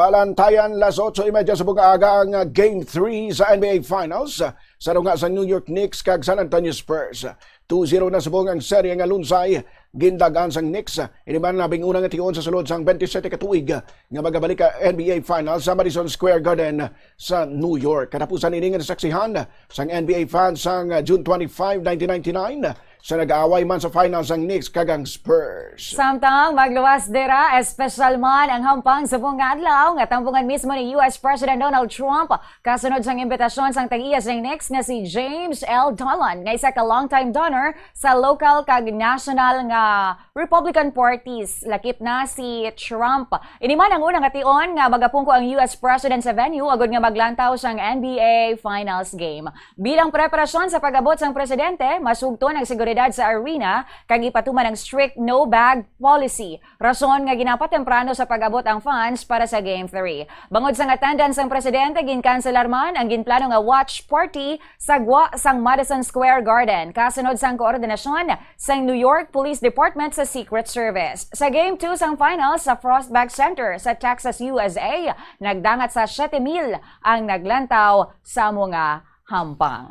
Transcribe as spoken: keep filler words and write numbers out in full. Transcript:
Balantayan las otso y media subong nga aga ang, ah, Game three sa N B A Finals, ah, sa dunga sa New York Knicks kag San Antonio Spurs. Two zero na subong ang serye nga lunsay gindagan sang Knicks. Ini man labing una nga tion sa sulod sang twenty-seven ka tuig nga magabalik ang N B A Finals sa Madison Square Garden sa New York. Katapusan ini nga nasaksihan sang N B A fans sang June twenty-five, nineteen ninety-nine, sa nag-aaway man sa finals ang Knicks kag ang Spurs. Samtang magluwas dira, espesyal man ang hampang subong nga adlaw nga tambungan mismo ni U S President Donald Trump kasunod sang imbitasyon sang tag-iya sang Knicks nga si James L. Dolan, nga isa ka long-time donor sa local kag national nga Republican parties. Lakip na si Trump. Ini man ang una nga tion nga magapungko ang U S President sa venue agod nga maglantaw sang N B A Finals game. Bilang preparasyon sa pag-abot sang presidente, masugton ang seguridad sa arena kag ipatuman ang strict no-bag policy, rason nga ginapatemprano sa pag-abot ang fans para sa Game three. Bangod sang attendance sang presidente, ginkanselar man ang ginplano nga watch party sa gwa sang Madison Square Garden, kasunod sang koordinasyon sang New York Police Department sa Secret Service. Sa Game two sang finals sa Frostback Center sa Texas, U S A, nagdangat sa siyete mil ang naglantaw sa amo nga hampang.